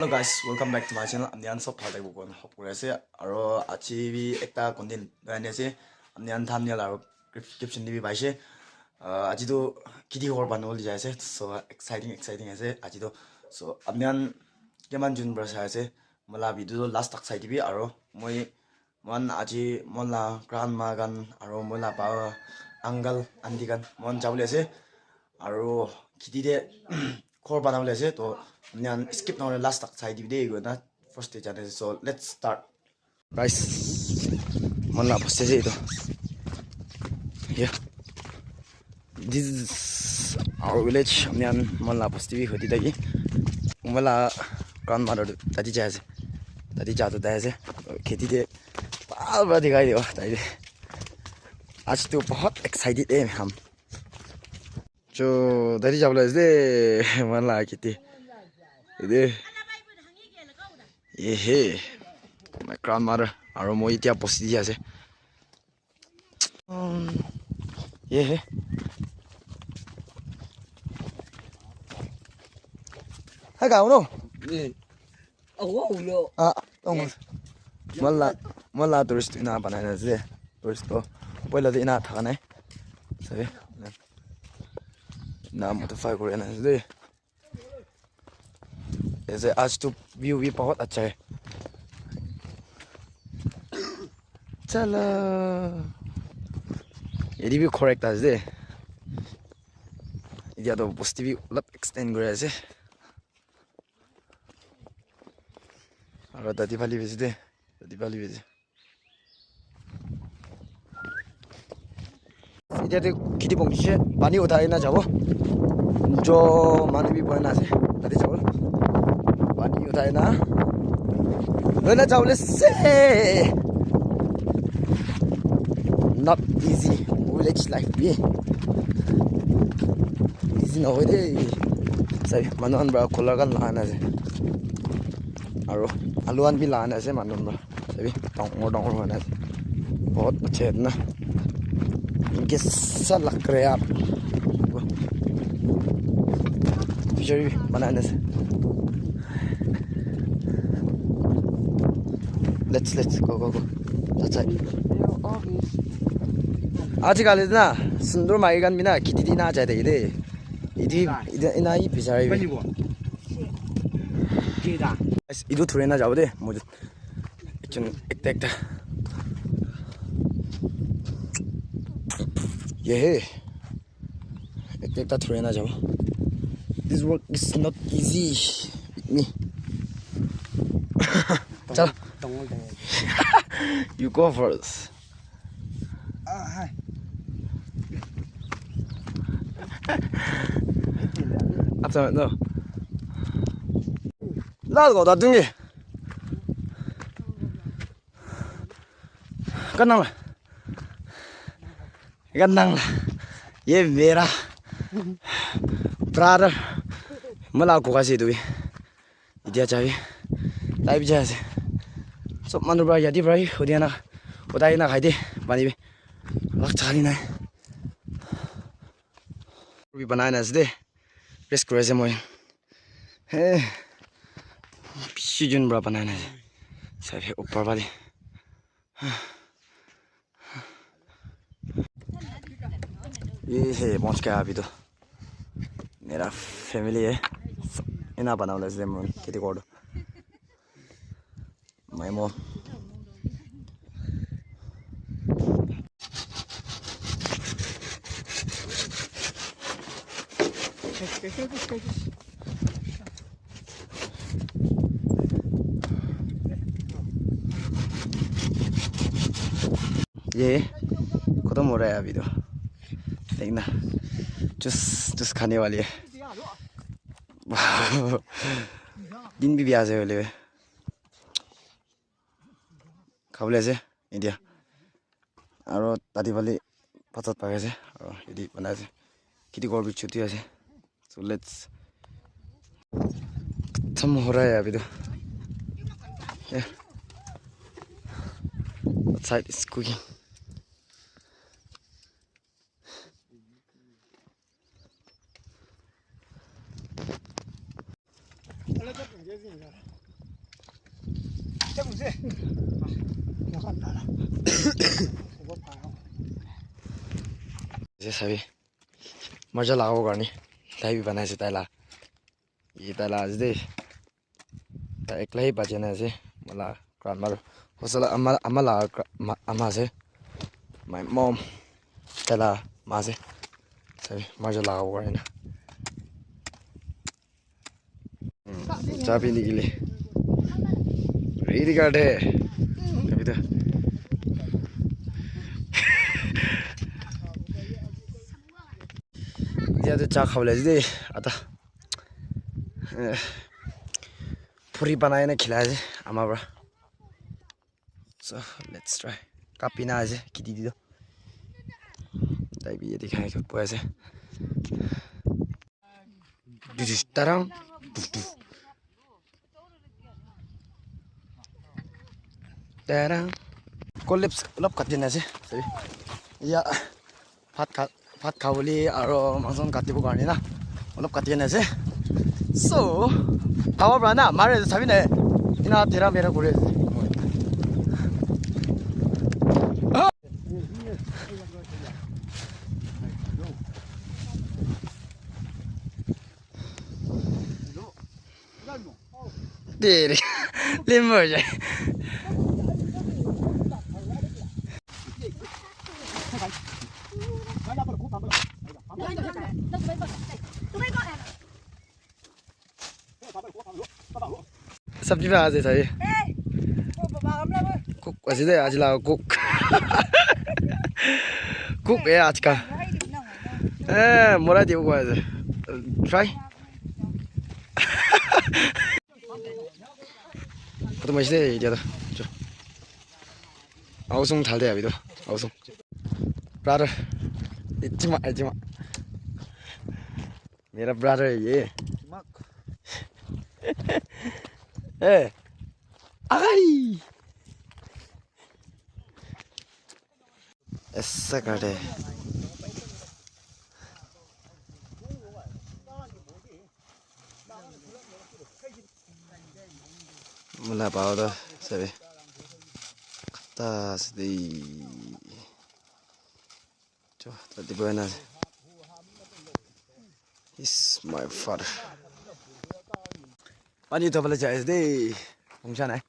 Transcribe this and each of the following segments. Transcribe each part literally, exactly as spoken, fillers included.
Hello guys, welcome back to my channel. Apni khan sob bhal thakibo koina hope kuri ase. Aro aji bi ekta content loi ani ase. Apni khan thumbnail aro description te bi paise. Ah, aji tu kheti ghor banabole jai ase. So exciting, exciting ase aji tu. So apni khan kiman jun para sai ase, moi la video tu last tak sai dibi. Aro moi, moikhan aji moi la grandma khan aro moi la baba, uncle, aunty khan moikhan jabole ase. Aro kheti te ghor banabole ase. To apni khan skip nahoile last tak sai dibi de, koina first te jai ase. So let's start. Guys, moi la bosti ase etu. Yeah. This is our village. Apni khan moi la bosti bi hudi thaki. Moi la grandmother tu tati jai ase. Tati ja tu tai ase. Kheti te bhal para dikhai dibo tai bi. Aaj to bahut excited hai hum. Jo, tati jabole ase de, moi la kheti. Ede. Ye he. My grandmother. Aro moi etia bosti di ase. Um, ye he. Hai ka uno. Ah, tong. Moi la, moi la tourist ina banai na ase. Tourist to. Poila de ina thaka nai. Sabi. Na modify kuri na ase de. Aise aaj to view bhi bahut acha hai. Chala. Yate bhi ghor ekta ase de. Etia to bosti bhi olop extend kuri ase. Aro tati phale bhi ase de. Tati phale bhi ase. Etia te kheti pongchise, pani uthai na jabo. Jo manu bi bohi na ase, tate jabo. Pani uthai na. Loi na jabo le se. Not easy. Village life bi. Easy nohoi de. Sai, manu khan para cooler khan lagai na ase. Aro alu khan bi lagai na ase manu khan para. Sabi, dangor dangor hoina ase. Bahut acha hai na. Kaisa lag raha hai aapko? Picture bhi banana ase. Let's, let's go, go, go. Acha. Ajikali na, sundur maki khan bi na, kheti te na jai thaki de. Etu, etu, ena hi bisari bi. Etu thori na jabo de, moi ekjon ekta ekta. Ye he. Ekta ekta thori na jabo. This work is not easy with me. Chalo. You go first. Ah, hi. Acha, no. Lal ko da dungi. Kanang la. Kanang la. Ye mera brother. Mala ko kasi tu. Etia jai. Tai bi jai ase. Sob manu para yate para hi uthai na, uthai na khai de, pani bi. Lak chali nai. Bi banai na ase de. Rest kuri ase moi. He. Bishi jun para banai na ase. Sai upar phale. Ye hai pahunch gaya abhi to. Mera family hai. Ena bana wala ase moi kheti kor. My mom. ये खत्म हो रहा है अभी तो। देखना, जूस, जूस खाने वाली है। दिन भी भी आ जाए बोले। Khabole ase etia. Aro tate phale bhat sat pakai ase. Aro yate banai ase. Kheti ghor bi chuti ase. So let's. Khatam ho raha hai abhi to. Yeah. Outside is cooking. Ase sabi. Maja lagabo karne tai bi banai ase tai la. Ye tai la ase de. Tai ekla hi bachi na ase. Mala grandma. Hosala ama, ama la gra-, ma-, ama ase. My mom. Tai la ma ase. Sabi, maja lagabo karne na. Chabi nikile. Ready card hai. Abhi to. Dia to cha khabole ase de. Ata. Eh. Puri banai na khilai ase ama para. So, let's try. Kapi na ase, kiti di do. Tai bi yate khai khat poi ase. Dudush, tarang. Duf, duf. Tarang. Ko lips olop kati na ase. Sabi. Ya. Bhat kha, bhat khabole aro mangso khan katibo karne na olop kati kena ase. So, awa pra na mare sabi na ina tera mera kore ase. Dere, limbo jai. Sabji bhi aa jai. Cook ase de, aaj la cook. Cook hai aaj ka. Eh, morai dibo koi ase. Try. Khatam hoise de, etia toh. Cho. Aosung thal de abhi toh. Aosung. Brother. Ichima, ichima. Mera brother hai ye. Hey. Ai. Aisa karte. Mula pao toh sabi. Kata ase de. Cho, tati boy na ase. He's my father. Pani uthabole jai ase de. Hungsa nai.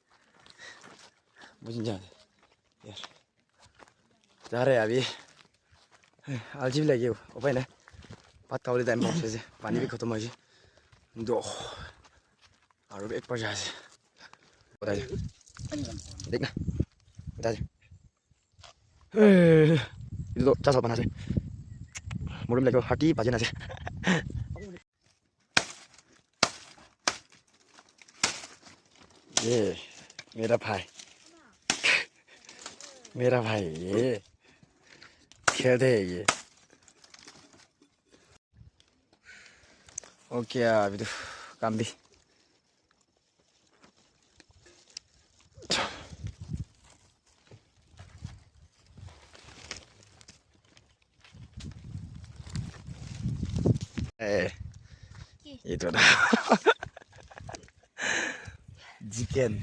Bujin ja. Yar. Ja rahe hain abhi. Alji bhi lage, upai nai. Bhat khabole time paise. Pani bhi khatam hoise. Do. Aru ek baar jai ase. Utai ja. Dekh na. Utai ja. Eh, etu toh cha sal bana ase. Morom lage hati bhaji na ase. Ye, mera bhai. Mera bhai, ye. Khel de ye. Okay, abhi to kam bhi. Eh, etu na. Chicken.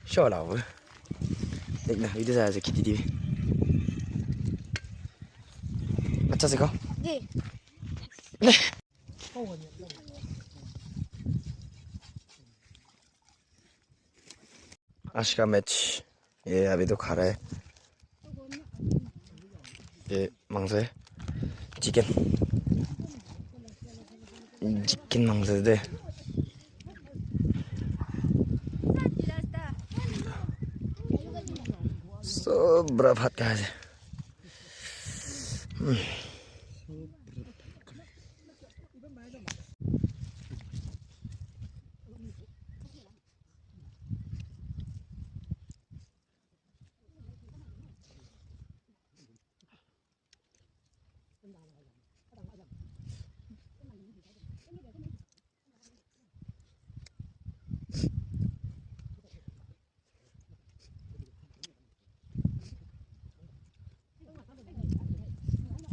Sure la. Dekh na, etu sa kheti di. Acha se kha. Ji. आज का मैच ये अभी तो खा रहा है। ये मांस है, चिकन, चिकन मांस है दे। सब बड़ा भात खाया है। हम्म।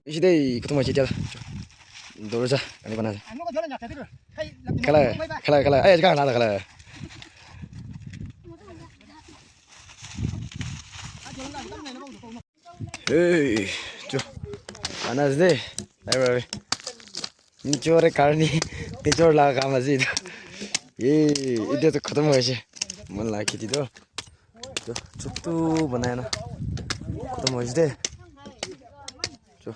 Ishi dei, kutu mo chicha. Dorja, ani bana. Khala, khala, khala. Ay, khala, khala. Hey, cho. Anas de. Ayo, ayo. Nichore karni, nichor la kam ase etu. Ye, etu to khatam hoise. Mon la kheti to. To, chutu banai na. Khatam hoise de. Cho.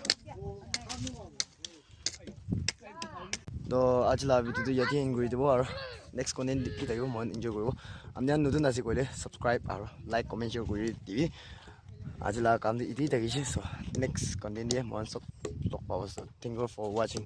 To, aji la video to yate end kuri dibo aro next content ki thakibo mon enjoy koribo. Ami khan notun ase koile subscribe aro like, comment, share kuri dibi. Aji la kam to iti thakise. So, next content de mon sob log pabo. So, thank you for watching.